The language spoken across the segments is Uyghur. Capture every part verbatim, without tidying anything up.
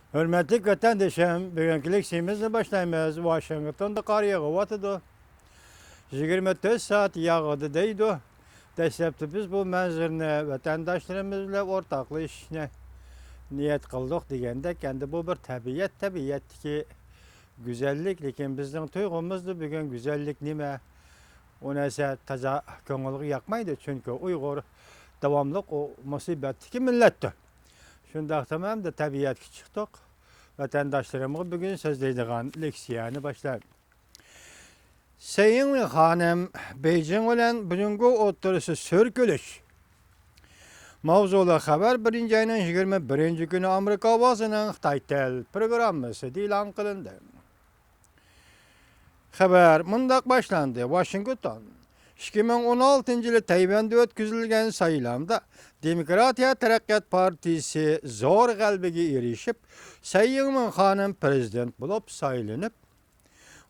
ھۆرمەتلىك ۋەتەندىشىم، بۈگۈنكى لېكسىيىمىزنى باشلايمىز. ۋاشىنگتوندا قار يېغىۋاتىدۇ. يىگىرمە تۆت سائەت ياغدى دەيدۇ. دەسلەپتە بىز بۇ مەنزىرىنى ۋەتەنداشلىرىمىز بىلەن ئورتاقلىشىشنى نىيەت قىلدۇق دېگەندەك، ئەمدى بۇ بىر تەبىئەت، تەبىئەتتىكى گۈزەللىك، لېكىن بىزنىڭ تۇيغۇمىزدا بۈگۈن گۈزەللىك نېمە؟ ئۇ نەرسە تازا كۆڭۈلگە ياقمايدۇ، چۈنكى ئۇيغۇر داۋاملىق ئۇ مۇسىبەتتىكى مىللەتتۇر. شۇنداقتىمۇ ئەمدى تەبىئەتكە چىقتۇق. ۋەتەنداشلىرىمغا بۈگۈن سۆزلەيدىغان لېكسىيەنى باشلايمىز. سەي يىڭۋېن خانىم، بېيجىڭ بىلەن جۇڭگو ئوتتۇرىسى سۈركىلىش ماۋزۇلۇق خەۋەر بىرىنچى ئاينىڭ يىگىرمە بىرىنچى كۈنى ئامېرىكا ئاۋازىنىڭ خىتاي تىل پروگراممىسىدا ئېلان قىلىندى. خەۋەر مۇنداق باشلاندى، ۋاشىنگتون. ئىككى مىڭ ئون ئالتىنچى يىلى تەيۋەندە ئۆتكۈزۈلگەن سايلامدا دېموكراتىيە تەرەققىيات پارتىيىسى زور غەلىبىگە ئېرىشىپ، سەي يىڭۋېن خانىم پىرېزىدېنت بولۇپ سايلىنىپ،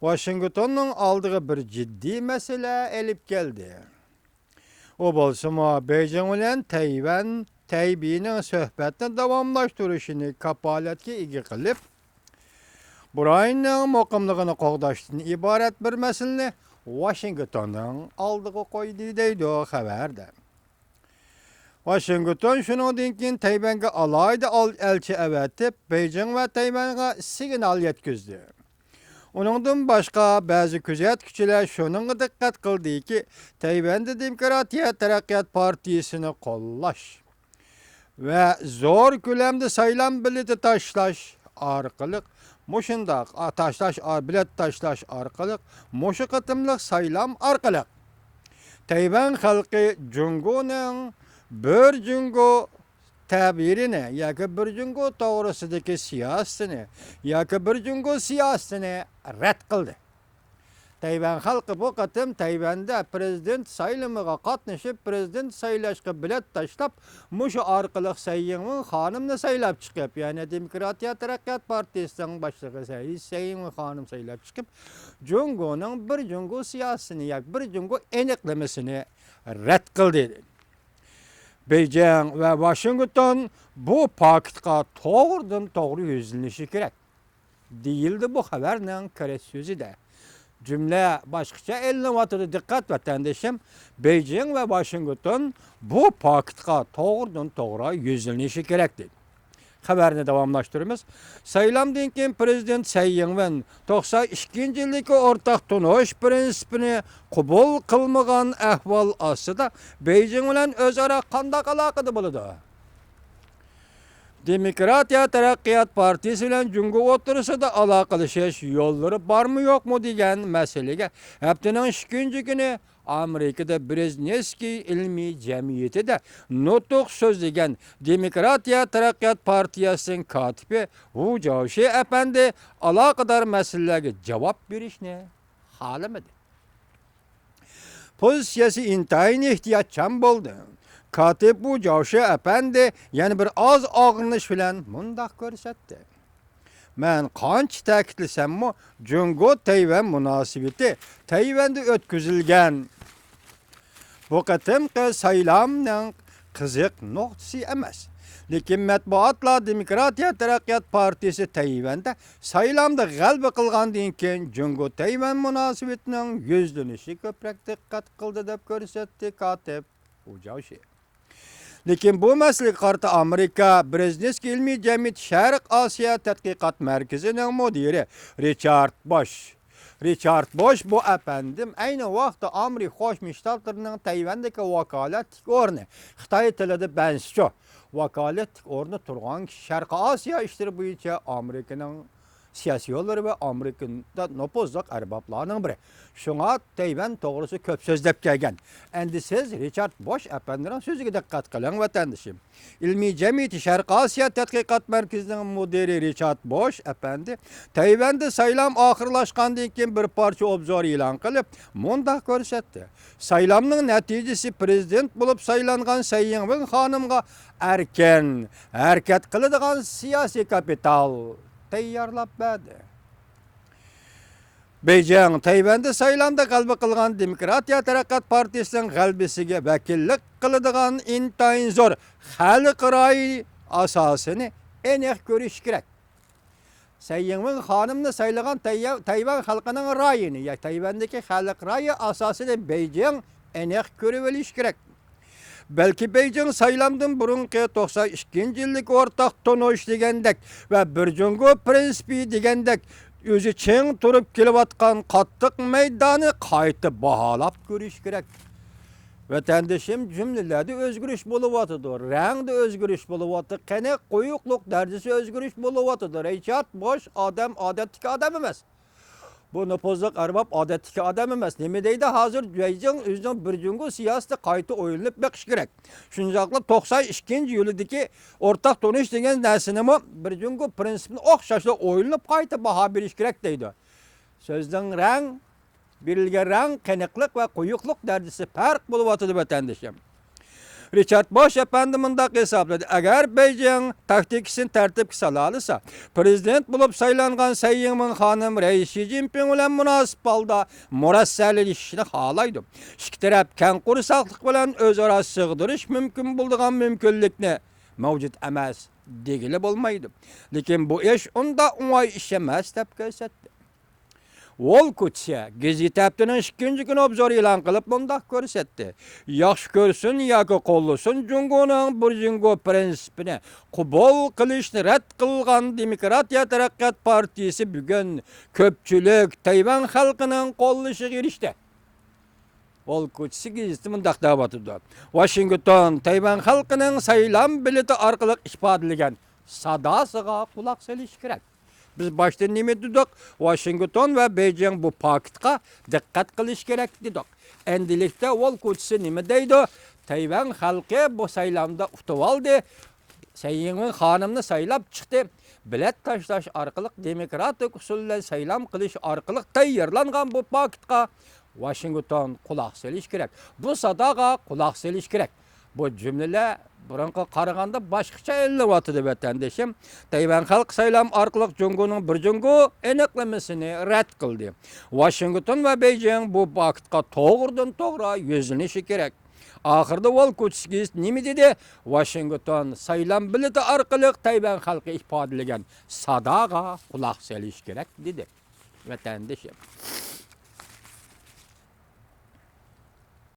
ۋاشىنگتوننىڭ ئالدىغا بىر جىددىي مەسىلە ئېلىپ كەلدى. ئۇ بولسىمۇ، بېيجىڭ بىلەن تەيۋەن، تەيبېينىڭ سۆھبەتنى داۋاملاشتۇرۇشىنى كاپالەتكە ئىگە قىلىپ، بۇ رايوننىڭ مۇقىملىقىنى قوغداشتىن ئىبارەت بىر مەسىلىنى ۋاشىنگتوننىڭ ئالدىغا قويدى، دەيدۇ خەۋەردە. ۋاشىنگتون شۇنىڭدىن كېيىن تەيۋەنگە ئالاھىدە ئال-، ئەلچى ئەۋەتىپ، بېيجىڭ ۋە تەيۋەنغا سىگنال يەتكۈزدى. ئۇنىڭدىن باشقا، بەزى كۆزەتكۈچىلەر شۇنىڭغا دىققەت قىلدىكى، تەيۋەندە دېموكراتىيە تەرەققىيات پارتىيىسىنى قوللاش ۋە زور كۆلەمدە سايلام بېلىتى تاشلاش ئارقىلىق مۇشۇنداق، ئا، تاشلاش، ئا، بېلەت تاشلاش ئارقىلىق مۇشۇ قېتىملىق سايلام ئارقىلىق تەيۋەن خەلقى جۇڭگونىڭ بىر جۇڭگو تەبىرىنى ياكى بىر جۇڭگو توغرىسىدىكى سىياسىتىنى ياكى بىر جۇڭگو سىياسىتىنى رەت قىلدى. تەيۋەن خەلقى بۇ قېتىم تەيۋەندە پىرېزىدېنت سايلىمىغا قاتنىشىپ، پىرېزىدېنت سايلاشقا بېلەت تاشلاپ، مۇشۇ ئارقىلىق سەي يىڭۋېن خانىمنى سايلاپ چىقىپ، يەنى دېموكراتىيە تەرەققىيات پارتىيىسىنىڭ باشلىقى سەي، سەي يىڭۋېن خانىم سايلاپ چىقىپ، جۇڭگونىڭ بىر جۇڭگو سىياسىتىنى ياكى بىر جۇڭگو ئېنىقلىمىسىنى رەت قىلدى. بېيجىڭ ۋە ۋاشىنگتون بۇ پاكىتقا توغرىدىن توغرا يۈزلىنىشى كېرەك، دېيىلدى بۇ خەۋەرنىڭ كىرىش سۆزىدە. جۈملە باشقىچە ئېلىنىۋاتىدۇ، دىققەت ۋەتەندىشىم، بېيجىڭ ۋە ۋاشىنگتون بۇ پاكىتقا توغرىدىن توغرا يۈزلىنىشى كېرەك، دېدى. خەۋەرنى داۋاملاشتۇرىمىز. سايلامدىن كېيىن پىرېزىدېنت سەي يىڭۋېن توقسان ئىككىنچى يىلدىكى ئورتاق تونۇش پىرىنسىپىنى قوبۇل قىلمىغان ئەھۋال ئاستىدا بېيجىڭ بىلەن ئۆزئارا قانداق ئالاقىدە بولىدۇ؟ دېموكراتىيە تەرەققىيات پارتىيىسى بىلەن جۇڭگو ئوتتۇرىسىدا ئالاقىلىشىش يوللىرى بارمۇ يوقمۇ دېگەن مەسىلىگە ھەپتىنىڭ ئىككىنچى كۈنى ئامېرىكىدا برېزنېۋسكىي ئىلمىي جەمئىيىتىدە نۇتۇق سۆزلىگەن دېموكراتىيە تەرەققىيات پارتىيەسىنىڭ كاتىپى ۋۇ جاۋشى ئەپەندى ئالاقىدار مەسىلىلەرگە جاۋاب بېرىشنى خالىمىدى. پوزىتسىيەسى ئىنتايىن ئېھتىياتچان بولدى. كاتىپ ۋۇ جاۋشى ئەپەندى يەنە بىر ئاز ئاغرىنىش بىلەن مۇنداق كۆرسەتتى. مەن قانچە تەكىتلىسەممۇ، جۇڭگو تەيۋەن مۇناسىۋىتى تەيۋەندە ئۆتكۈزۈلگەن بۇ قېتىمقى سايلامنىڭ قىزىق نۇقتىسى ئەمەس. لېكىن مەتبۇئاتلار دېموكراتىيە تەرەققىيات پارتىيىسى تەيۋەندە سايلامدا غەلىبە قىلغاندىن كېيىن، جۇڭگو تەيۋەن مۇناسىۋىتىنىڭ يۈزلىنىشى كۆپرەك دىققەت قىلدى، دەپ كۆرسەتتى كاتىپ ۋۇ جاۋشى. لېكىن بۇ مەسىلىگە قارىتا ئامېرىكا برېزنېۋسكىي ئىلمىي جەمئىيىتى شەرق ئاسىيا تەتقىقات مەركىزىنىڭ مۇدىرى رىچارد بوش. رىچارد بوش بۇ ئەپەندىم ئەينى ۋاقىتتا ئامېرىكا قوشما شتاتلىرىنىڭ تەيۋەندىكى ۋاكالەتلىك ئورنى، خىتاي تىلىدا بەنسىچۇ، ۋاكالەتلىك ئورنى تۇرغان كىشى، شەرقىي ئاسىيا ئىشلىرى بويىچە ئامېرىكىنىڭ سىياسىيونلىرى ۋە ئامېرىكىدا نوپۇزلۇق ئەربابلارنىڭ بىرى. شۇڭا تەيۋەن توغرىسىدا كۆپ سۆزلەپ كەلگەن. ئەمدى سىز رىچارد بوش ئەپەندىنىڭ سۆزىگە دىققەت قىلىڭ، ۋەتەندىشىم. ئىلمىي جەمئىيىتى شەرقىي ئاسىيا تەتقىقات مەركىزىنىڭ مۇدىرى رىچارد بوش ئەپەندى تەيۋەندە سايلام ئاخىرلاشقاندىن كېيىن بىر پارچە ئوبزور ئېلان قىلىپ، مۇنداق كۆرسەتتى. سايلامنىڭ نەتىجىسى پىرېزىدېنت بولۇپ سايلانغان سەي يىڭۋېن خانىمغا ئەركىن ھەرىكەت قىلىدىغان سىياسىي كاپىتال تەييارلاپ بەردى. بېيجىڭ تەيۋەندە سايلامدا غەلىبە قىلغان دېموكراتىيە تەرەققىيات پارتىيىسىنىڭ غەلىبىسىگە ۋەكىللىك قىلىدىغان ئىنتايىن زور خەلقئارايى ئاساسىنى ئېنىق كۆرۈشى كېرەك. سەي يىڭۋېن خانىمنى سايلىغان تەييا-، تەيۋەن خەلقىنىڭ رايىنى، يا تەيۋەندىكى خەلق رايى ئاساسىنى بېيجىڭ ئېنىق كۆرۈۋېلىشى كېرەك. بەلكى بېيجىڭ سايلامدىن بۇرۇنقى توقسان ئىككىنچى يىلدىكى ئورتاق تونۇش دېگەندەك ۋە بىر جۇڭگو پىرىنسىپى دېگەندەك ئۆزى چىڭ تۇرۇپ كېلىۋاتقان قاتتىق مەيدانى قايتا باھالاپ كۆرۈش كېرەك. ۋەتەندىشىم، جۈملىلەردە ئۆزگىرىش بولۇۋاتىدۇ، رەڭدە ئۆزگىرىش بولۇۋاتىدۇ، قېنى قويۇقلۇق دەرىجىسى ئۆزگىرىش بولۇۋاتىدۇ. رىچارد بوش ئادەم ئادەتتىكى ئادەم ئەمەس. بۇ نوپۇزلۇق ئەرباب ئادەتتىكى ئادەم ئەمەس. نېمە دەيدۇ ھازىر؟ بېيجىڭ ئۆزىنىڭ بىر جۇڭگو سىياسىتى قايتا ئويلىنىپ بېقىشى كېرەك. شۇنداقلا توقسان ئىككىنچى يىلىدىكى ئورتاق تونۇش دېگەن نەرسىنىمۇ بىر جۇڭگو پىرىنسىپىنى ئوخشاشلا ئويلىنىپ قايتا باھا بېرىش كېرەك دەيدۇ. سۆزنىڭ رەڭ، بېرىلگەن رەڭ، قېنىقلىق ۋە قويۇقلۇق دەرىجىسى پەرق بولۇۋاتىدۇ، ۋەتەندىشىم. رىچارد بوش ئەپەندى مۇنداق ھېسابلىدى، ئەگەر بېيجىڭ تاكتىكىسىنى تەرتىپكە سالالىسا، پىرېزىدېنت بولۇپ سايلانغان سەي يىڭۋېن خانىم رەئىس شى جىنپىڭ بىلەن مۇناسىپ ھالدا مۇرەسسەلىشىشنى خالايدۇ. ئىككى تەرەپ كەڭ قورساقلىق بىلەن ئۆزئارا سىغدۇرۇش مۇمكىن بولىدىغان مۇمكىنلىكنى مەۋجۇت ئەمەس دېگىلى بولمايدۇ. لېكىن بۇ ئىش ئۇنداق ئوڭاي ئىش ئەمەس، دەپ كۆرسەتتى. ۋول كۇتسى گېزىت ھەپتىنىڭ ئىككىنچى كۈنى ئوبزور ئېلان قىلىپ مۇنداق كۆرسەتتى، ياخشى كۆرسۇن ياكى قوللىسۇن، جۇڭگونىڭ بىر جۇڭگو پىرىنسىپىنى قوبۇل قىلىشنى رەت قىلغان دېموكراتىيە تەرەققىيات پارتىيىسى بۈگۈن كۆپچىلىك تەيۋەن خەلقىنىڭ قوللىشىغا ئېرىشتى. ۋول كۇتسى گېزىتى مۇنداق دەۋاتىدۇ، ۋاشىنگتون تەيۋەن خەلقىنىڭ سايلام بېلىتى ئارقىلىق ئىپادىلىگەن ساداسىغا قۇلاق سېلىشى كېرەك. بىز باشتا نېمە دېدۇق؟ ۋاشىنگتون ۋە بېيجىڭ بۇ پاكىتقا دىققەت قىلىش كېرەك دېدۇق. ئەمدىلىكتە ۋول كۇتسى نېمە دەيدۇ؟ تەيۋەن خەلقى بۇ سايلامدا ئۇتۇۋالدى. سەي يىڭۋېن خانىمنى سايلاپ چىقتى. بېلەت تاشلاش ئارقىلىق، دېموكراتىك ئۇسۇل بىلەن سايلام قىلىش ئارقىلىق تەييارلانغان بۇ پاكىتقا ۋاشىنگتون قۇلاق سېلىش كېرەك. بۇ ساداغا قۇلاق سېلىش كېرەك. بۇ جۈملىلەر بۇرۇنقىغا قارىغاندا باشقىچە ئېلىنىۋاتىدۇ، ۋەتەندىشىم. تەيۋەن خەلقى سايلام ئارقىلىق جۇڭگونىڭ بىر جۇڭگو ئېنىقلىمىسىنى رەت قىلدى. ۋاشىنگتون ۋە بېيجىڭ بۇ پاكىتقا توغرىدىن توغرا يۈزلىنىشى كېرەك. ئاخىرىدا ۋول كۇتسى گېزىت نېمە دېدى؟ ۋاشىنگتون سايلام بېلىتى ئارقىلىق تەيۋەن خەلقى ئىپادىلىگەن ساداغا قۇلاق سېلىش كېرەك، دېدى. ۋەتەندىشىم.